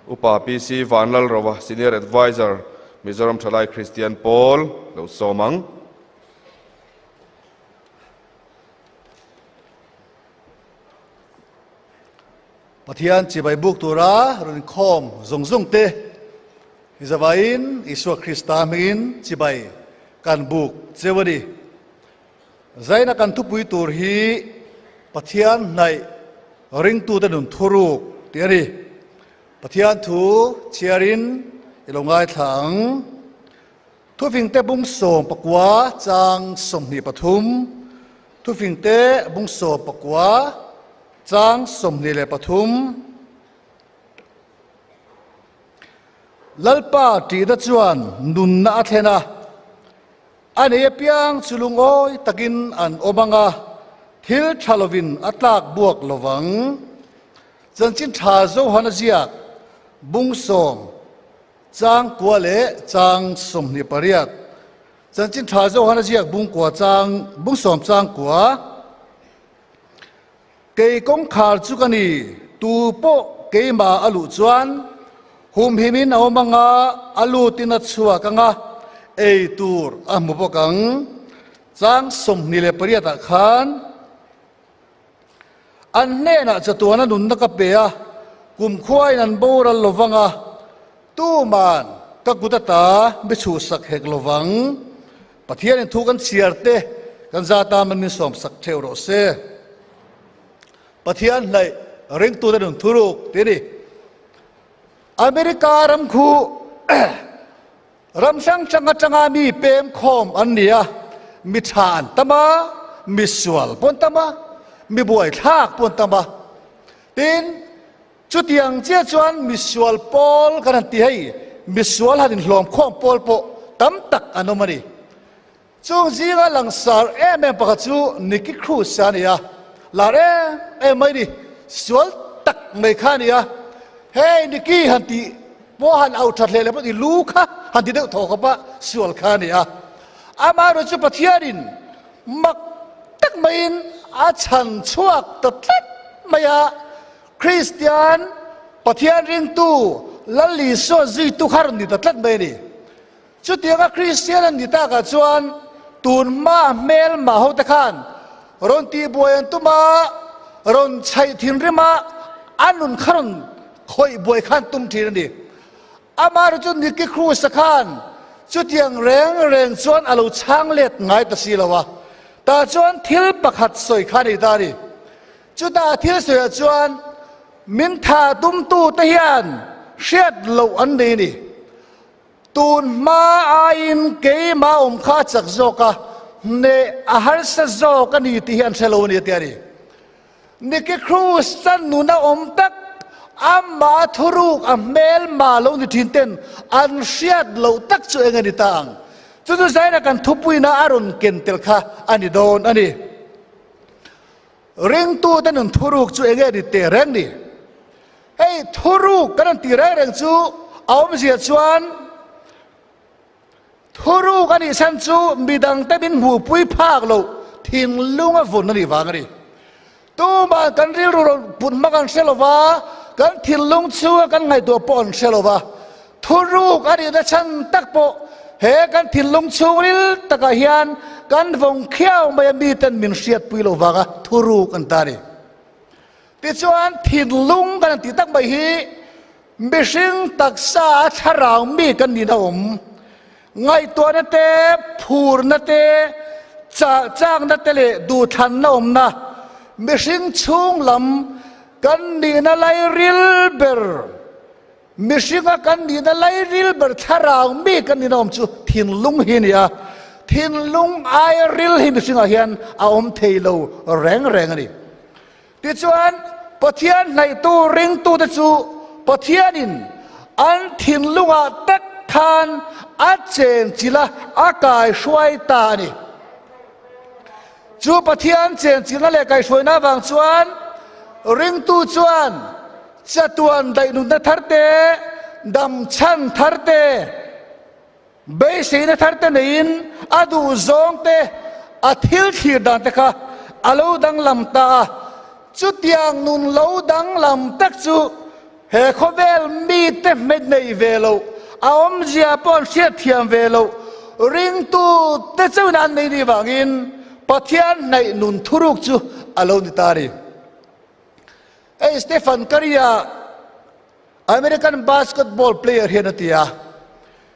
Upa PC Vanlalrova, Senior Adviser, Mizoram Thalai Kristian Pawl lo sawm ang. Pathian chibai buk tura rawn inkhawm zawng zawng te i zavaiin Isua Krista hmingin chibai kan buk cheu a ni. Zaina kan thupui tur hi Pathian hnaih ringtute nun thuruk tih a ni. Pathian thu chhiarin i lo ngaithla ang. Thufingte bung 14 chang 23, Thufingte bung 14 chang 23. Lalpa ṭihna chuan nunna a thlen a, a nei apiang chu lungawi takin an awm ang a, thil ṭha lovin a tlak buak lo vang. Chanchin ṭha Johana ziak bung sawm Chang kua leh chang 28. Chanchin tha Johana ziak bung kua chang bung sawm chang kua. Kei kawngkhar chu ka ni, tu pawh keimah a luh chuan humhimin a awm anga a lutin a chhuak anga ei tur a hmu bawk ang. Chang 28 ah khan An hnenah chatuana nunna ka pe a, kumkhuain an boral lo vang a, tuman ka kut ata mi chhuhsak hek lo vang. Pathianin thu kan chhiar te kan zat a man min sawmsak theuh rawh se. Pathian hnaih ringtute nun thuruk tih a ni. America ram khu Ram hrang hrang atanga mi pem khawm an ni a, mi tha an tam a, mi sual pawh an tam a, mi buaithlak pawh an tam a. Tin, chutiang chiah chuan mi sual pawl kan han ti hei, mi sual han inhlawm khawm pawl pawh tam tak an awm a ni. Chung zinga langsar em em pakhat chu Nicky Cruz a ni a, lar em em mai ni, sual tak mai kha a ni a. Hey Nicky han tih pawh han auh that hle leh pawh i lu kha han ti deuh thaw khawp a, sual kha a ni a. Amaherawhchu chu Pathianin mak tak maiin a chhan chhuak ta tlat mai a, Kristian Pathian ringtu Lal Isua zuitu kha rawn ni ta tlat mai a ni. Chutianga Kristian an ni takah chuan tun hma hmelma hote khan rawn tihbuai an tum a, rawn chhaih thinrim a, a nun kha rawn khawih buai khan tum thin a ni. Amaherawhchu chu Nicky Cruz-a khan chutiang reng reng chuan a lo chhang let ngai ta si lo a, tah chuan thil pakhat sawi kha a ni ta a ni. Chutah thil sawiah chuan min tha tumtute hian hriat loh an nei a ni. Tun hma aiin keimah awm kha a chak zawk a, hneh a harsa zawk a ni tih hi an hre lo a ni a ti a ni. Nicky Cruz chan nuna awm tak, amah a thuruk a hmelma lo ni thin ten an hriat loh tak chu eng a ni ta ang? Chu chu zaina kan thupuina a rawn ken tel kha a ni dawn a ni. Ringtute nun thuruk chu enge ni teh reng ni? Hei thuruk kan han tih reng reng chu a awmzia chuan thuruk a nih chhan chu midangte min hmuhpui phak loh thinlung a vun a nih vang a ni. Tumah kan rilru rawn put hma kan hre lo va, kan thinlung chhunga kan ngaihtuah pawh an hre lo va. Thuruk a nihna chhan tak pawh he kan thinlung chhungril takah hian kan vawng khiau mai a miten min hriatpui loh vanga thuruk an ta a ni. Tichuan thinlung kan han tih tak mai hi mihring taksa a thlarau mi kan nihna awm, ngaihtuahna te, phurna te, chah chakna te leh duhthlanna awmna mihring chhung lam kan nihna lairil ber, Mihringa kan nihna lairil ber thlarau mi kan nihna awm chu thinlung hi a ni a, thinlung aia ril hi mihringah hian a awm thei lo reng reng a ni. Tichuan, Pathian hnaihtu ringtute chu Pathianin an thinlungah tak khan a chenchilh a, a kaihruai ta a ni. Chu Pathian chenchilhna leh kaihruaina avang chuan ringtu chuan Chatuan daihnunna thar te, dam chhan thar te, beiseina thar te neiin a duh zawng te, a thil thlir dan te kha a lo danglam ta a. Chutiang nun lo danglam tak chu. He khawvel mite hmet nei ve lo, a awmzia pawh an hriatthiam ve lo, ringtute chauhin an nei nih vangin Pathian hnaih nun thuruk chu a lo ni ta a ni. Hei Stephen Curry-a American basketball player hian a ti a,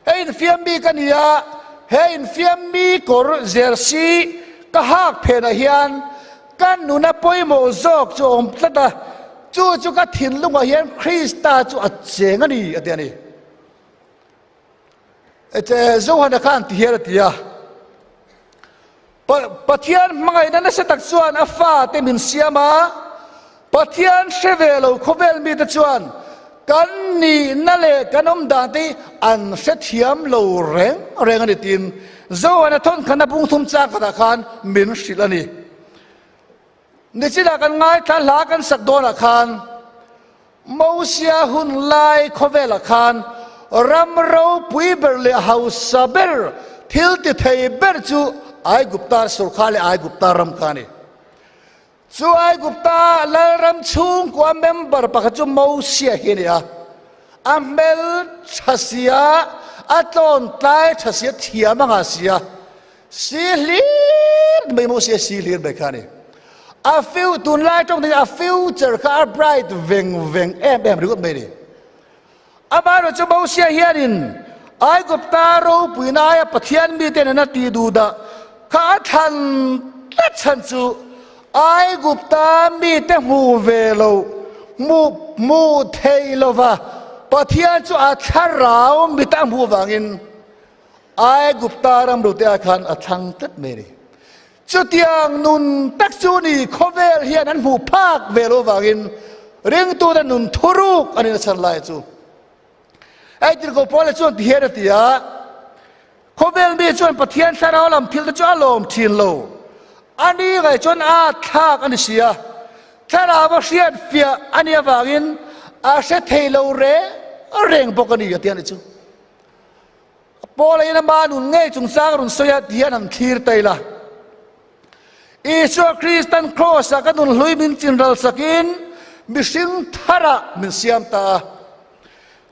Hei infiam mi ka ni a, he infiam mi kawr jersey ka hak phenah hian ka nuna pawimawh zawk chu a awm tlat a, chu chu ka thinlungah hian Krista chu a cheng a ni, a ti a ni. Johana khan ti hian a ti a, Pathian hmangaihna nasa tak chuan a fate min siam a, Pathian hre ve lo khawvel mite chuan kan nihna leh kan awm dan te hi an hrethiam lo reng reng a ni tiin Johana thawnkhanna bung thum chang khatah khan min hrilh a ni. Nichinah kan ngaithla hla kan sak dawnah khan Mosia hun lai khawvelah khan ram ropui ber leh hausa ber, thil ti thei ber chu Aigupta sorkar leh Aigupta ram kha a ni. Chu Aigupta lalram chhungkua member pakhat chu Mosia hi a ni a. A hmel tha sia, a tlawn tlai tha sia, thiam a ngah sia. Si hlir mai Mosia si hlir mai kha a ni. A few tunlai tawng thei a future kha a bright veng veng em em ringawt mai a ni. Amaherawhchu chu Mosia hianin Aigupta ropuina aia Pathian mite nena tih duh dah kha a thlan tlat chhan chu Aigupta mite hmu ve lo, hmu hmu thei lova Pathian chu a thlarau mita a hmuh avangin Aigupta ram rute ah khan a thlang tlat mai a ni. Chutiang nun tak chu ni khawvel hian an hmuh phak ve lo vangin ringtute nun thuruk a nih nachhan lai chu. Hei Tirhkoh Paula chuan ti hian a ti a, Khawvel mi chuan Pathian thlarau lam thil te chu a lawm thin lo. A ni ngai chuan a thlak a ni si a, thlarau a hriat fiah a nih avangin a hre thei lo reng reng bawk a ni a ti a nih chu. Paula in ama nun ngei chungchang rawn sawi a ti hian an thlir ta ila. Isua Kristan Kraws-ah ka nun hlui min chinral sakin mihring tharah min siam ta a.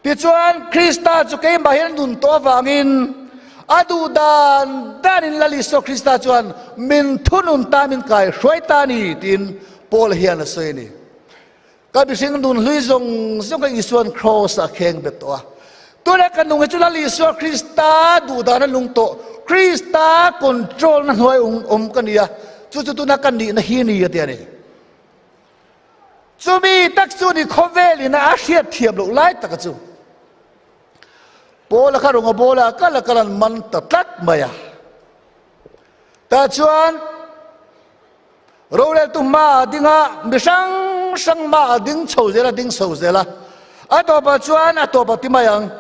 Tichuan, Krista chu keimah hian a nun tawh avangin a duh dan danin Lal Isua Krista chuan min thunun ta, min kaihruai ta a ni tiin Paula hian a sawi a ni. Ka mihring nun hlui zawng zawng kha Isua'n Kraws-ah a kheng bet tawh a. Tunah ka nung hi chu Lal Isua Krista duhdan a nung tawh. Krista control-na hnuai awm ka ni a, chu chu tuna ka nihna hi ni a ti a ni. Chumi tak chu ni khawvelin a hriat thiam loh lai taka chu. Paula kha rawnga bawla kal a kal an man ta tlat mai a. Tah chuan Roreltu hma a ding a, mi hrang hrang hma a ding chho zel a, ding chho zel a. A tawpah chuan a tawpah ti mai ang,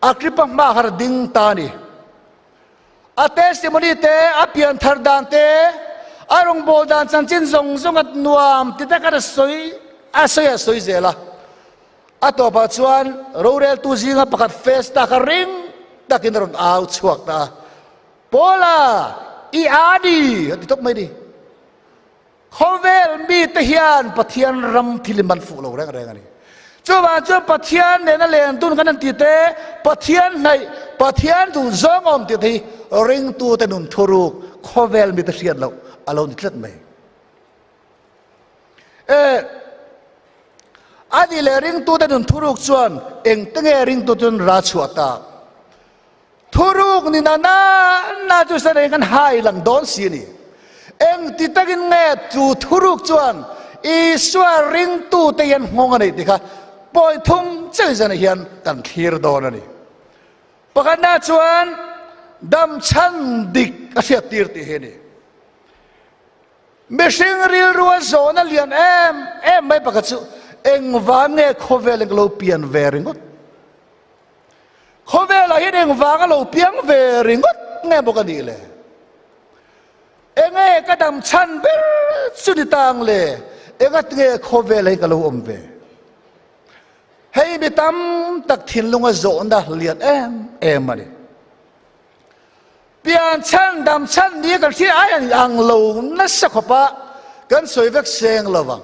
Agrippa hma khan a ding ta a ni. A testimony te, a pian thar dan te, a rawngbâwl dan chanchin zawng zawng a nuam ti takin a sawi a sawi a sawi zel a. A tawpah chuan roreltu zinga pakhat Festa kha ring takin a rawn au chhuak ta a. Paula, I a ni, a ti tawp mai ni. Khawvel mite hian Pathian ram thil hi man fuh lo reng reng a ni. Chuvang chuan Pathian nena len dun kan han ti te, Pathian hnaih, Pathian duh zawng awm tih te hi ringtute nun thuruk khawvel mite hriat loh a lo ni tlat mai. E, a ni leh ringtute nun thuruk chuan engte nge ringtute nun ra chhuah tak? Thuruk ni na na na chu sa reng kan hai lang dawn si a ni. Eng ti takin nge chu thuruk chuan Isua ringtute hian nghawng a neih ti kha point thum chiah zan ah hian kan thlir dawn a ni. Pakhatna chuan dam chhan dik a hriat tir tih hi a ni. Mihring rilru a zawhna lian em em mai pakhat chu engvang nge khawvel in ka lo pian ve ringawt? Khawvelah hian engvanga lo piang ve ringawt nge maw ka nih le? Enge ka dam chhan ber chu ni tang le? Engat nge khawvelah hian ka lo awm ve? Hei mi tam tak thinlunga zawhna lian em em a ni. Pian chhan dam chhan ni kan hriat ai ang lo nasa khawpa kan sawi vek seng lovang.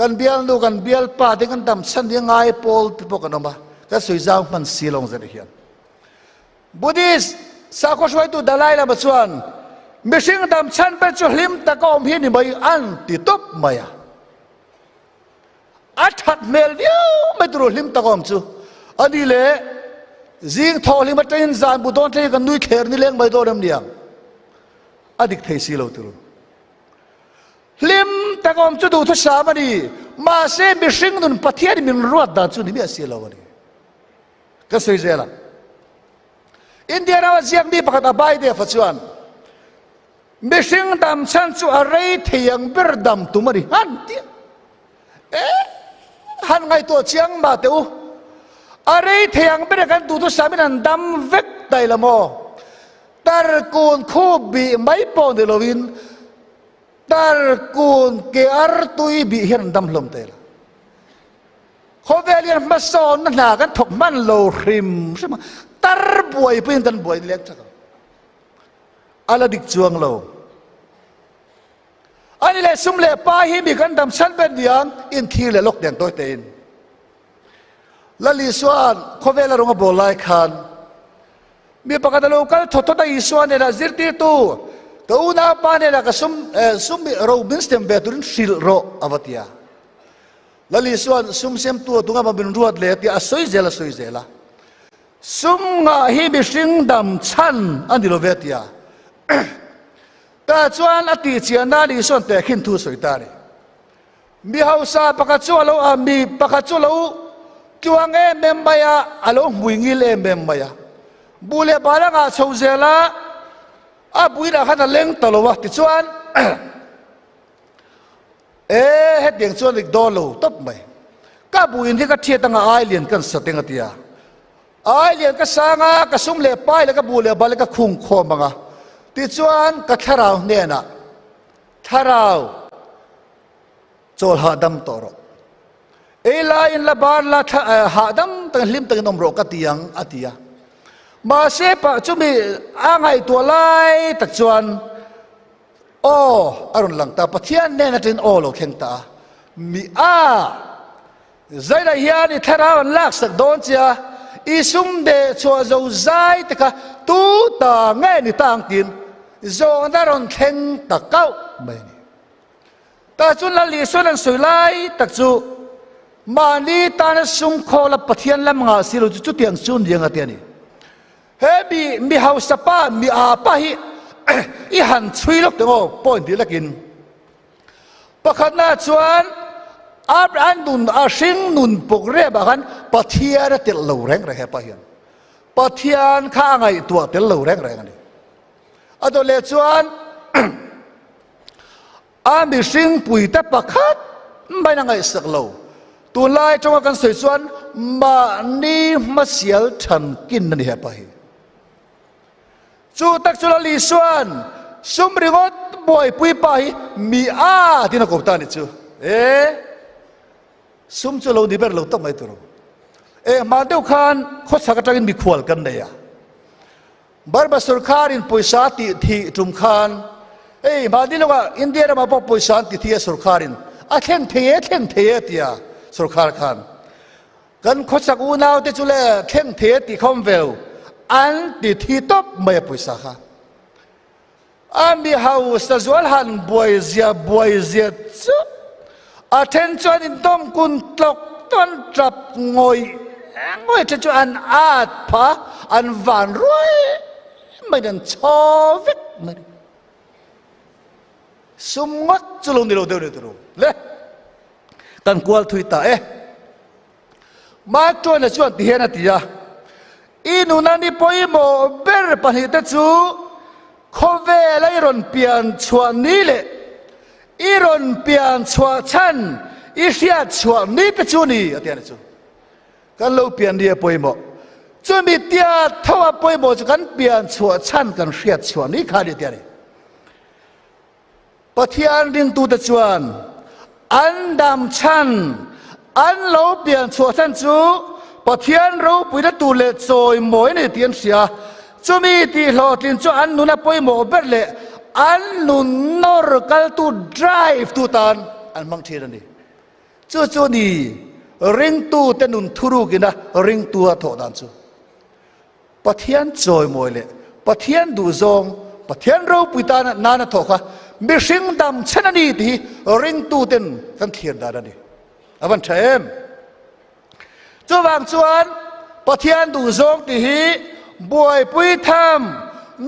Kan bialnu kan bialpa te kan dam chhan hi a ngai pawl te pawh kan awm a, kan sawi zau hman si lo ang zet hian. Buddhist sakhaw hruaitu Dalai Lama chuan mihring dam chhan ber chu hlim taka awm hi ni mai an ti tawp mai a. A that hmel viau mai tur hlim tak awm chu a ni le zing thaw hlim atangin zan bu dawn thleng kan nui thler ni leng mai dawn em niang a dik thei si lo tur hlim tak awm chu duh thusam a ni mahse mihring nun Pathian min ruat dan chu ni miah si lo a ni ka sawi zel ang India rama ziak mi pakhat Abai Dev-a chuan Mihring dam chhan chu a rei thei ang ber dam tum a ni han tih e han ngaihtuah chiang mah teh u. A rei thei ang ber kan duh chu samin an dam vek tai la maw? Tarkun khup bih mai pawh ni loin tarkun ke ar tui bih hian an dam hlawm tai la. Khawvel hian hmasawnna hna kan thawk hman lo hrim hrim a, tar buai pawhin kan buai leng thak ang. A la dik chuang lo. Ani leh sum leh pa hi mi kan dam chhan ber niang inthir leh lawk nen tawi tein. Lal Isua'n khawvel a rawng a bawl lai khan mi pakhat a lo kal thawt thawt a Isua hnenah zirtirtu ka unaupa hnenah ka sum sum ro min sem ve turin hrilh rawh a va ti a. Lal Isua'n sum semtu a tunga min ruat leh a ti a, a sawi zel a sawi zel a. Sum ngah hi mihring dam chhan a ni lo ve tia tah chuan a tih chian nan Isua'n tehkhin thu sawi ta a ni. Mi hausa pakhat chu a lo a mi pakhat chu a lo tluang em em mai a, a lo hmui ngil em em mai a. Bu leh bal a ngah chho zel a, a builah khan a leng ta lo a tichuan E, hetiang chuan dik dawn lo tawp mai. Ka buin hi ka thiat anga ai lian kan sa teng a ti a. Ai lian ka sang a, ka sum leh pai leh ka bu leh bal ka khung khawm ang a. Tichuan ka thlarau hnenah, Thlarau, chawl hahdam tawh rawh. Ei laiin la bar la hahdam takin hlim takin awm rawh ka ti ang a ti a. Mahse pah chumi a ngaihtuah lai tak chuan Aw, a rawn lang ta, Pathian nen atangin aw lo thleng ta a. Mi a, Zainah hian i thlarau an laksak dawn che a, i sum deh chhuah zo zai te kha tu ta nge ni ta ang tiin zawhna rawn thleng ta kauh mai a ni. Tah chuan Lal Isuan an sawi lai tak chu mahni tana sum khawla Pathian lam ngah si lo chu chutiang chu ni anga ti a ni. He mi mi hausa pa mi aa pa hi i han chhui lawk teh aw point tih lakin pakhatna chuan Abraham nun a hring nun puk rep ah khan Pathian a telh lo reng reng hepa hian Pathian kha a ngaihtuah tel lo reng reng a ni a dawt leh chuan A mihring puite pakhat maiin a ngaihsak lo. Tunlai atanga kan sawi chuan mahni hmasial than kin a ni hepa hi. Chu tak chu Lal Isua'n sum ringawt buaipui pa hi mi a tiin a ko ta a ni chu. E, sum chu lo ni ber lo tawp mai tur. E, hma deuh khan khawchhak atangin mikhual kan nei a. Burma sorkarin pawisa tih thih tum khan hei mahni lawkah India ramah pawh pawisa an ti thi a sorkarin a thleng thei e thleng thei e tia sorkar khan kan khawchak unau te chu le thleng thei e tih kha awm ve lo an ti thi tawp mai a pawisa kha a mi hausa zual han buai zia buai zia chu a then chuan in dawm kun tlawk chuan tap ngawih ngawih then chu an at pha an van ruai mai an chhaw vek mai sum ngawt chu lo ni lo deuh ni turu le kan kual thui ta e Mark Twain-a chuan ti hian a ti a, I nuna ni pawimawh ber pahnihte chu khawvela i rawn pian chhuah ni leh i rawn pian chhuah chhan i hriat chhuah ni te chu a ni, a ti a ni chu. Kan lo pian ni a pawimawh. Chumi tia tho a pawimawh chu kan pian chhuah chhan kan hriat chhuah ni kha a ni, a ti a ni. Pathian ringtute chuan an dam chhan, an lo pian chhuah chhan chu Pathian ropuina tur leh chawimawi a ni tih an hria. Chumi tihhlawhtlin chu an nuna pawimawh ber leh an nun nawr kaltu, drive, tu tan an hmang thin a ni. Chu chu ni ringtute nun thurukina ringtu a thawh dan chu. Pathian chawimawi leh Pathian duhzawng, Pathian ropui tana nana thawh kha mihring dam chhen a ni tih hi ringtuten kan thlir dan a ni. A van tha em? Chuvang chuan Pathian duhzawng tih hi buaipui tham,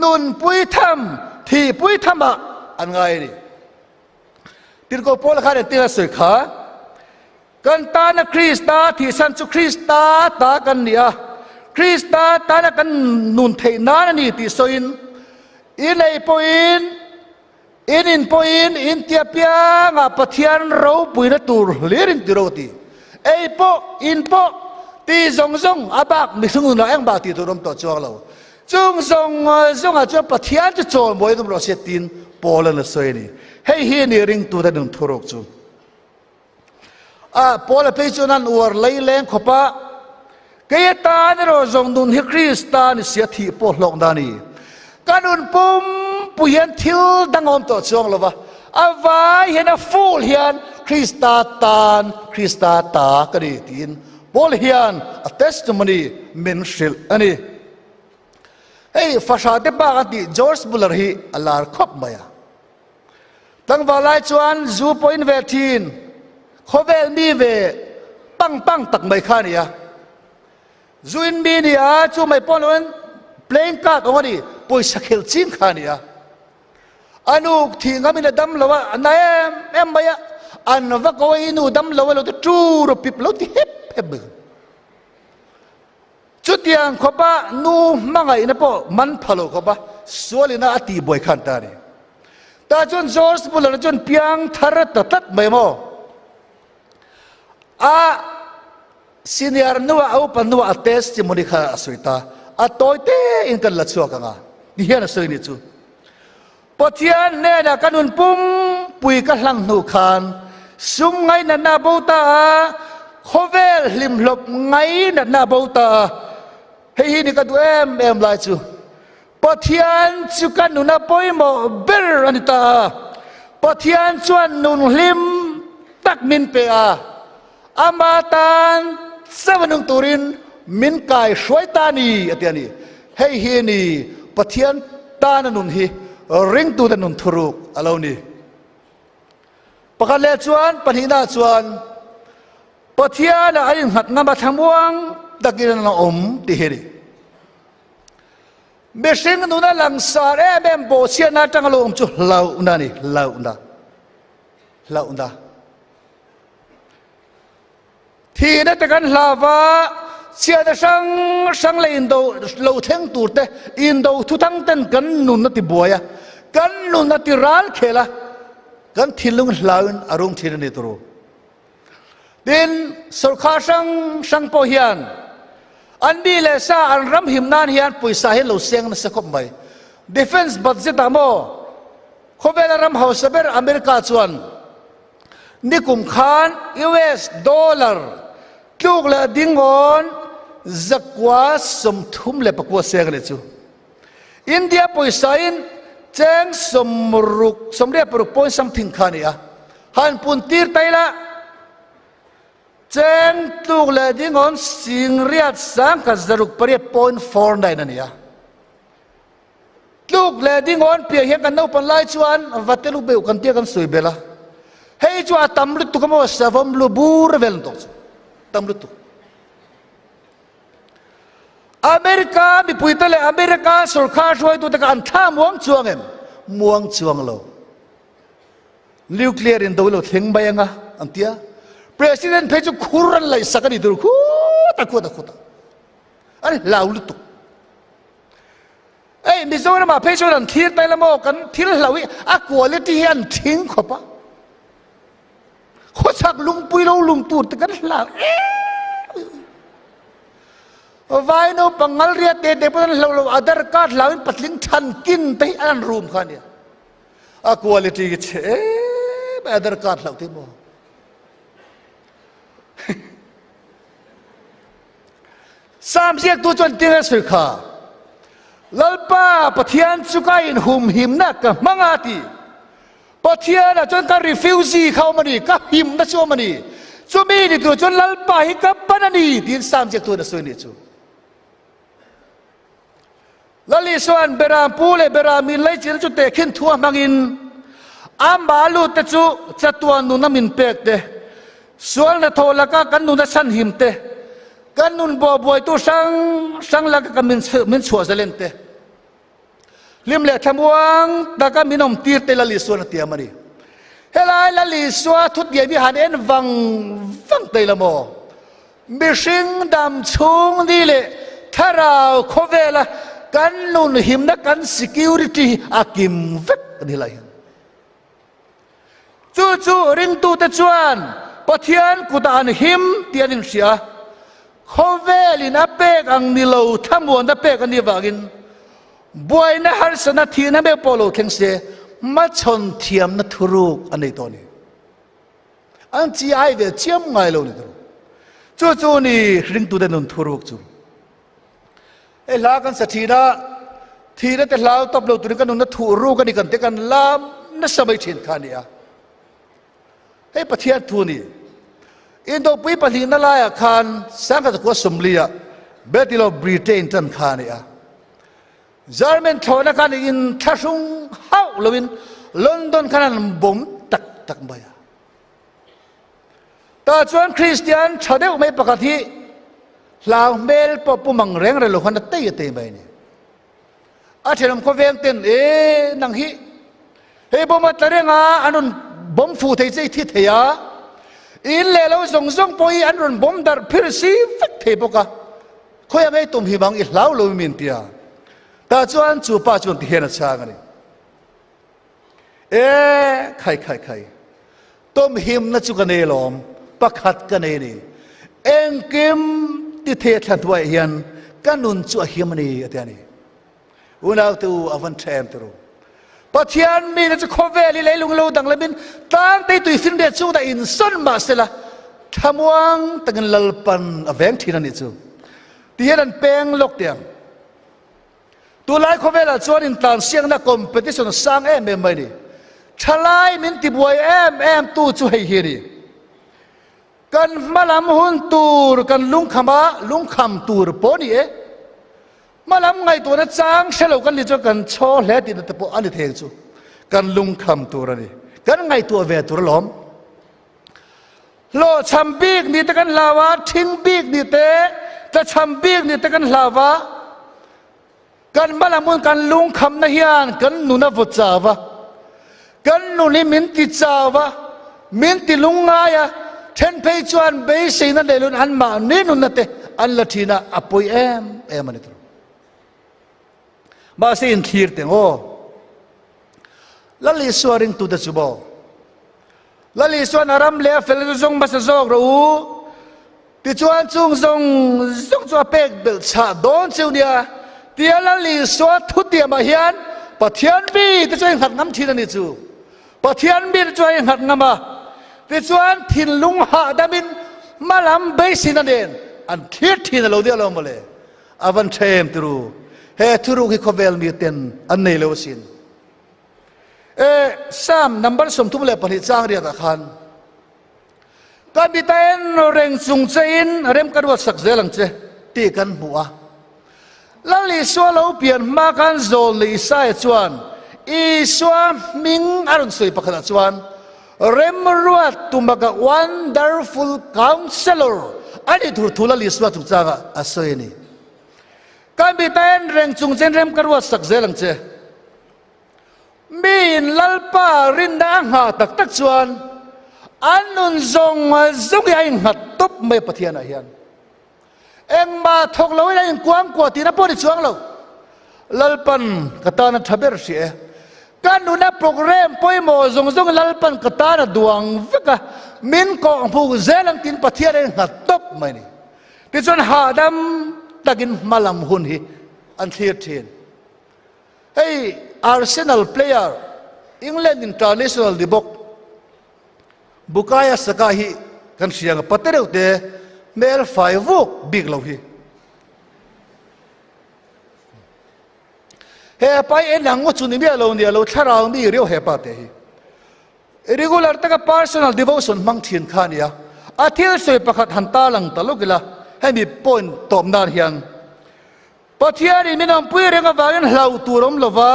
nunpui tham, thihpui thamah an ngai a ni. Tirhkoh Paula khan engtin a sawi kha? Kan tana Krista thihsan chu Krista ta kan ni a, Krista tana kan nun theih nan a ni tih sawiin, in ei pawhin, in in pawhin, in tia piangah Pathian ropuina tur hlir in ti ro ti. Ei pawh, in pawh, ti zawng zawng a bak mihring nunah engmah tih tur awm tawh chuang lo. Chung zawng zawngah chuan Pathian chu chawimawi an awm rawh se tiin Paula'n a sawi a ni. Hei hi a ni ringtute nun thuruk chu. A Paula phei chuan an uar lei leng khawp a, Kei atan erawh zawng nun hi Krista ni sia thih pawh hlawk na a ni. Ka nun pumpui hian thil dang a awm tawh chuang lo va, a vai hian a full hian Krista tan Krista ta ka ni tiin Paul hian a testimony min hrilh a ni. Hei fahra te bak a tih George Muller hi a lar khawp mai a. Tlangval lai chuan zu pawh in ve thin, khawvel mi ve pang pang tak mai kha a ni a. Zu in mi ni a, chu mai pawh loin playing card awng a ni, pawisa khel ching kha a ni a. A nu thih ngamin a dam lo a, a na em em mai a, an va ko a, i nu dam lo a lo ti tu ru pip lo ti hep hep mai. Chutiang khawpa nu hmangaihna pawh man pha lo khawpa sualina a tihbuai khan ta a ni. Tah chuan George Muller chuan piang thar ta tlat mai maw? A senior nua a upa nua a testimony kha a sawi ta. A tawi tein kan la chhuak ang a, ti hian a sawi ni chu. Pathian hnenah ka nun pumpui ka hlang hnu khan sum ngainatna a bo ta a, khawvel hlimhlawp ngainatna a bo ta a. Hei hi ni ka duh em em lai chu Pathian chu ka nuna pawimawh ber a ni ta a. Pathian chuan nun hlim tak min pe a, ama tan chauh a nung turin min kai hruai ta a ni a ti a ni. Hei hi ni Pathian tana nun hi ringtute nun thuruk a lo ni. Pakhat leh chuan pahnihna chuan Pathiana an innghat ngam a thlamuang takin an awm tih hi a ni. Mihring nuna langsar em em bawhchhiatna atanga lo awm chu hlauhna a ni, hlauhna, hlauhna. Thihna te kan hlau a, chhiatna hrang hrang leh indo lo thleng tur te, indo thuthang ten kan nun a ti buai a, kan nun a ti ral khel a, kan thinlung hlauin a rum thin a ni turu. Tin, sawrkhar hrang hrang pawh hian an mi leh sa an ram him nan hian pawisa hi lo seng nasa khawp mai. Defence budget ah maw khawvela ram hausa ber America chuan Nikum khan US dollar tluk leh dingawn 934 seng a ni chu. India pawisa in cheng sawmruk 86 point something kha a ni a. Han pun tir ta ila cheng tluk leh dingawn singriat sangkhat 608 point 49 a ni a. Tluk leh dingawn piah hian kan naupan lai chuan Vatelu beuh kan tia kan sawi belh a, hei chu a tam lutuk a maw savawm lu bur vel an tawk chu tam lutuk. America mipuite leh America sorkar hruaitute kha an thla muang chuang em? Muang chuang lo. Nuclear in do lo thleng mai anga an tia. President phei chu khur an laihsak a ni tur khuta khuta khuta. An hlau lutuk. Ei Mizoram ah phei chuan an thlir tai la maw kan thil hlo hi a quality hi an thing khawp a khawchhak lungpui lo lung tur te kan hlau em vai naupang ngal riat te te pawh an hlo lo adhar card hlau in patling than kin te hi an rum kha ania a quality hi chhe em adhar card hlau te maw Sam ziaktu chuan tin a sawi kha, Lalpa Pathian chu ka inhumhimna ka hmang a ti. Pathianah chuan ka refugee kha awm a ni, ka himna chu awm a ni. Chumi ni tur chuan Lalpa hi ka pan a ni tiin Sam ziaktu in a sawi a nih chu. Lal Isua'n Beram pu leh Beram in leichilh chu tehkhin thu a hmangin amah lut te chu chatuan nuna min pek te, sual hnathawh laka kan nuna chhanhim te, kan nun bawhbuaitu hrang hrang laka kan min chhuah zalen te, hlim leh thlamuang taka min awm tir te Lal Isua'n a tiam a ni. Helai Lal Isua thutdiam hi han en vang vang thei la maw? Mihring dam chhung ni leh thlarau khawvela kan nun himna kan security hi a kim vek a ni lai hian. Chu chu ringtute chuan Pathian kutah an him tih an inhria a, khawvelin a pek ang ni lo thlamuanna pek a nih vangin buaina harsatna thihna meuh pawh lo thleng se hmachhawn thiamna thuruk a nei tawh a ni. An chi ai ve chiam ngai lo ni tur. Chu chu ni ringtute nun thuruk chu. Hei hla kan sa thin a, thihna te hlau tawp lo turin ka nunna thuh ruk a ni kan te kan lam nasa mai thin kha a ni a. Hei Pathian thu ni. Indopui pahlihna laiah khan Sangkhat khua Sawmliah Battle of Britain tan kha a ni a. German thlawhna khan in thlahrung hauh loin London khan an bawm tak tak mai a. Tah chuan Kristian tha deuh mai pakhat hi hlau hmel pawh pu mang reng reng lo khan a tei a tei mai a ni. A thenawm khawveng ten e nang hi hei bawm a tla reng a an rawn bawm fuh thei che i thi thei a in leh lo zawng zawng pawh hi an rawn bawm darh phir si vek thei bawk a. Khawi ang ei tum hi bang i hlau lo min tia. Tah chuan chu pa chuan ti hian a chhang a ni. E khai khai khai. Tom him na chu ka nei lawm pakhat ka nei ni. Engkim ti the thla hnuai hian ka nun chu a him a ni a ti a ni. Unau te u a van tha em turu. Pathian mi te chu khawvel hi leilung lo danglamin tlang te tui finriat chung dah in sawn mah sela thlamuang takin Lalpan a veng thin a nih chu. Ti hian an peng lawk tiang. Tunlai khawvelah chuan intlansiakna competition sang em em mai ni. Thalai min tibuai em em tu chu hei hi a ni. Kan hmalam hun tur kan lungkham a, lungkham tur pawh a ni e. Hmalam ngaihtuahna chang hre lo kan ni chuan kan chhaw hle tihna te pawh a ni thei ang chu. Kan lungkham tur a ni. Kan ngaihtuah ve tur alawm. Hlawhchham bik ni te kan hlau a, thing bik ni te, tlachham bik ni te kan hlau a. Kan hmalam hun kan lungkhamna hian kan nun a vaw chau a. Kan nun hi min ti chau a, min ti lungngai a, then phei chuan beiseina nei lun anmahni nunna te an la thin a, a pawi em em a ni tur. Mahse inthlir teng aw. Lal Isua ringtute chu maw? Lal Isua'n a ram leh a fel chu zawng hmasa zawk rawh u. Tichuan chung zawng zawng chu a pek belh chhah dawn cheu nia. Tia Lal Isua thutiamah hian Pathian mite chu a innghat ngam thin a ni chu. Pathian mite chu a innghat ngam a. Tichuan thinlung hahdamin hmalam beiseina nen an thlir thin a lo nia lo mawle. A van tha em tiru. He thuruk hi khawvel miten an nei lo asin. E Psalm number 32 chang riatah khan Ka mita en reng chung chein rem ka ruat sak zel ang che tih kan hmu a. Lal Isua lo pian hma khan zawl leh Isaia chuan Isua hming a rawn sawi pakhatah chuan Remruat Tumaka Wonderful Counselor a nih tur thu Lal Isua chungchangah a sawi a ni. Ka mita en reng chung chein rem ka ruat sak zel ang che. Miin Lalpa rinna a nghah tak tak chuan an nun zawng zawng hi a innghat tawp mai a Pathianah hian. Engmah thawk loin a inkuangkuah tihna pawh ni chuang lo. Lalpan ka tan a tha ber hria e. Ka nuna program pawimawh zawng zawng Lalpan ka tan a duang vek a, min kawhhmuh zel ang tiin Pathian a innghat tawp mai a ni. Tichuan hahdam takin hmalam hun hi an thlir thin. Hei Arsenal player, England international ni bawk Bukayo Saka hi kan hria ang a, pate deuh te hmel fai vuk bik lo hi. He pa hi en ang chu ni miah lo nia lo thlarau mi riau he pa te hi. Regular taka personal devotion hmang thin kha a nia. A thil sawi pakhat han tarlang ta lawk ila, hemi point tawp nan hian Pathianin min awmpui reng avangin hlauh tur awm lova,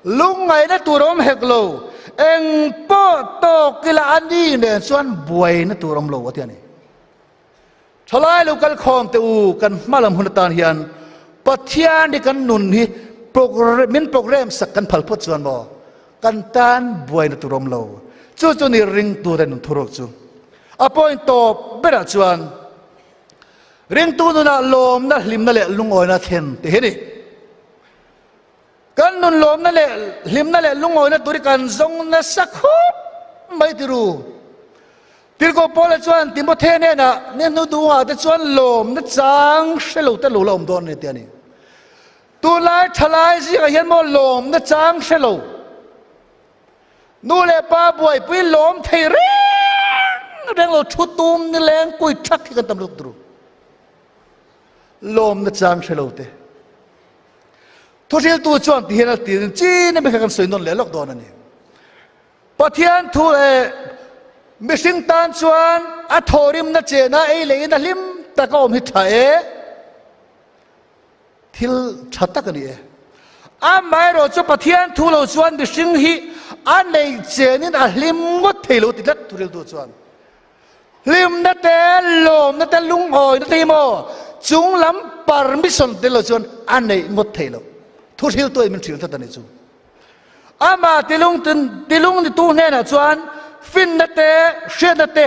lungngaihna tur awm hek lo, eng pawh tawk ila a ni nen chuan buaina tur awm lo a ti a ni. Thalai lo kal khawm teh u, kan hma lam hun atan hian Pathian hi kan nun hi min program sak kan phal phawt chuan maw kan tan buaina tur awm lo. Chu chu ni ringtu te nun thuruk chu. A point tawp berah chuan ringtu nunah lawmna, hlimna leh lungawina thlen te hi a ni. Kan nun lawmna leh hlimna leh lungawina tur hi kan zawng nasa khawp mai ti ru. Tirhkoh Paula chuan Timothe hnenah, Ni hnu duhah te chuan lawmna chang hre lo te lo la awm dawn a ni ti a ni. Tunlai thalai zingah hian maw lawmna chang hre lo, nu leh pa buaipui lawm thei reng reng lo thu tum nileng kui thak hi kan tam lutuk ti ru. Lawmna chang hre lo te. Thuhriltu chuan ti hian a ti chin a mi kha kan sawi nawn leh lawk dawn a ni. Pathian thu leh mihring tan chuan a thawhrimna chena ei leh in a hlim tak a awm hi tha e. Thil tha tak a ni e. Amaherawh chu Pathian thu lo chuan mihring hi a nei chenin a hlim ngawt thei lo ti tlat thuhriltu chuan. Hlimna te, lawmna te, lungawina te hi maw chung lam permission tel lo chuan a neih ngawt thei lo. Thu hriltu in min hrilh tlat a ni chu. Amah tilung tilung nitu hnenah chuan finna te, hriatna te,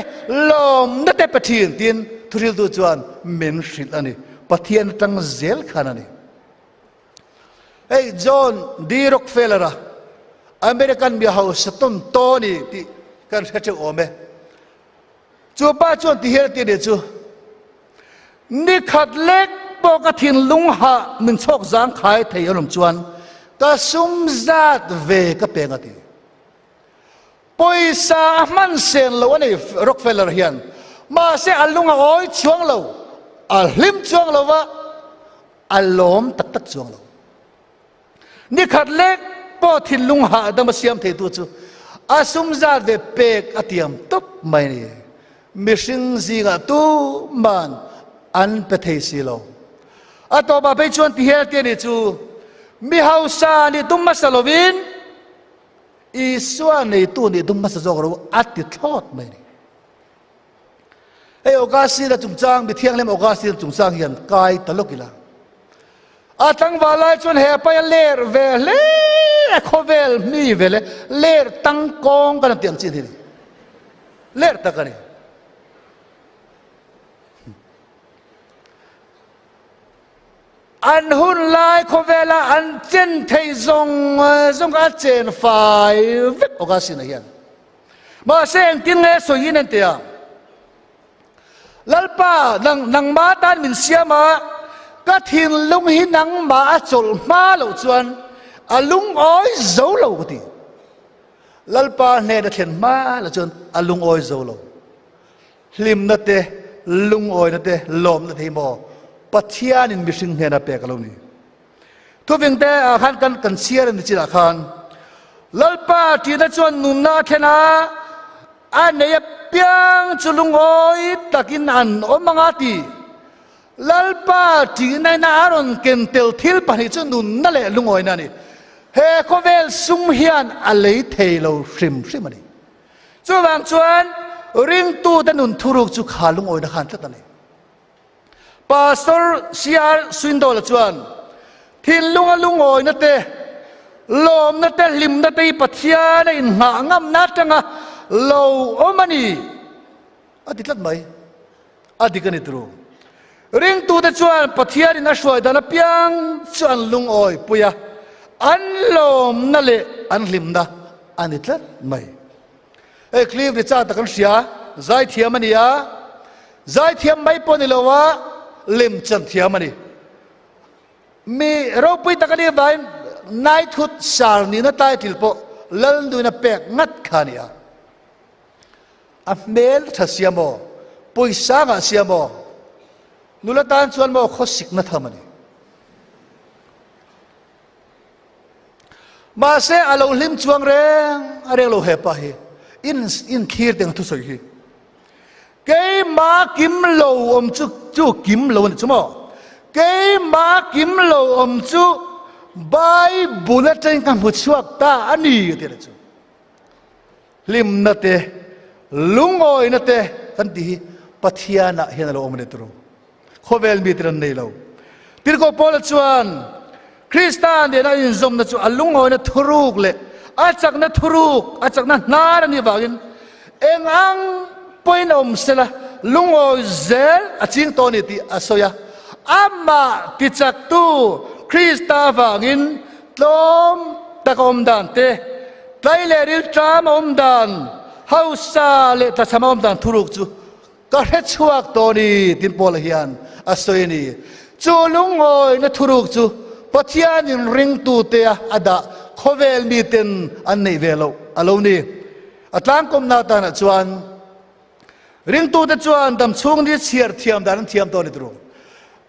lawmna te pe thin tiin thu hriltu chuan min hrilh a ni. Pathian atang zel khan a ni. Hei John D. Rockefeller-a American mi hausa tawn tawn i tih kan hre teuh awm e. Chu pa chuan ti hian a ti a nih chu, Ni khat lek pawh ka thinlung hah min chhawk zang khai thei alawm chuan ka sum zat ve ka peng a ti. Pawisa a hman sen lo a ni Rockefeller hian. Mahse a lung a awi chuang lo, a hlim chuang lo va, a lawm tak tak chuang lo. Ni khat lek pawh thinlung hahdam a siam theitu chu a sum zat ve pek a tiam tawp mai a ni. Mihring zingah tuman an pe thei si lo. A tawpah phei chuan ti hian a ti a ni chu, Mi hausa nih tum hmasa lovin Isua neitu nih tum hmasa zawk ro a ti thlawt mai a ni. Hei Augustine-a chungchang, mi thianghlim Augustine chungchang hian kai ta lawk ila. A tlangval lai chuan he pai a ler ve hle a, khawvel mi ve le ler tangkawng kan tih ang chi ni. Ler tak a ni. An hun lai khawvela an chen thei zawng zawng a chen fai vek Augustine-a hian. Mahse engtin nge sawiin an ti a, Lalpa, nang, nangma tan min siam a, ka thinlung hi nangmah a chawlh hma loh chuan a lungawi zo lo ka ti. Lalpa hnen a thlen hma loh chuan a lungawi zo lo. Hlimna te, lungawina te, lawmna te hi maw Pathianin mihring hnena pek a lo ni. Thuving te ah khan kan kan chhiar a ni chinah khan Lalpa ṭihna chuan nunna a thlen a, a nei apiang chu lungawi takin an awm ang a ti. Lalpa ṭihna in a rawn ken tel thil pahnih chu nunna leh lungawina a ni. He khawvel sum hian a lei thei lo hrim hrim a ni. Chuvang chuan ringtute nun thuruk chu kha lungawina khan tlat a ni. Pastor CR Swindoll-a chuan, Thinlunga lungawina te, lawmna te, hlimna te hi Pathian a inngah ngamna atanga lo awm a ni, a ti tlat mai. A dik a ni turu. Ringtute chuan Pathianin a hruai dan apiang chu an lungawi pui a, an lawmna leh an hlimna a ni tlat mai. Hei Clive Richard a kan hria, zaithiam a ni a, zaithiam mai pawh ni lo a, lemchan thiam a ni. Mi ropui tak a nih avangin Knighthood sar nihna title pawh Lalnuina pek ngat kha a ni a. A hmel tha sia maw, pawisa ngah sia maw, nula tan chuan maw khawsikna tham a ni. Mahse a lo hlim chuang reng a reng lo hepa hi in in thlir teng thusawi hi. Keima kim lo awm chu chu kim lo a ni chu maw? Keima kim lo awm chu Bible atangin ka hmu chhuak ta a ni a ti leh chu. Hlimna te, lungawina te kan tih hi Pathianah hian a lo awm a ni turu. Khawvel mi ten an nei lo. Tirhkoh Paula chuan Krista nena a inzawmna chu a lungawina thuruk leh a chakna thuruk, a chakna hnar a nih vangin eng ang pawhin a awm sela lungawi zel a ching tawh a ni tih a sawi a. Amah tichaktu Krista avangin tlawm tak a awm dan te, tlai leh rilṭam a awm dan, hausa leh tlachham a awm dan thuruk chu Ka hre chhuak tawh ni, tin Paula hian a sawi a ni. Chu lungawina thuruk chu Pathianin ringtute a a dah khawvel miten an neih ve loh a lo ni. A tlangkawmna atanah chuan ringtute chuan damchhung ni chhiar thiam dan an thiam tawh a ni turu.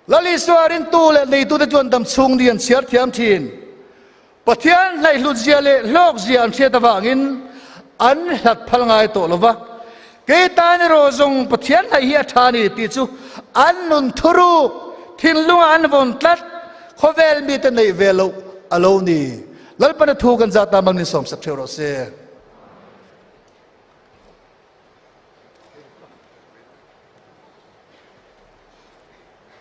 Lal Isua ringtu leh neitute chuan damchhung ni an chhiar thiam thin. Pathian hlaihlutzia leh hlawkzia an hriat avangin an hlat phal ngai tawh lo va, Kei tan erawh zawng Pathian hlaih hi a tha a ni tih chu an nun thuruk thinlungah an vawn tlat, khawvel mite neih ve loh a lo ni. Lalpana thu kan zat ta mang min sawmsak theuh rawh se.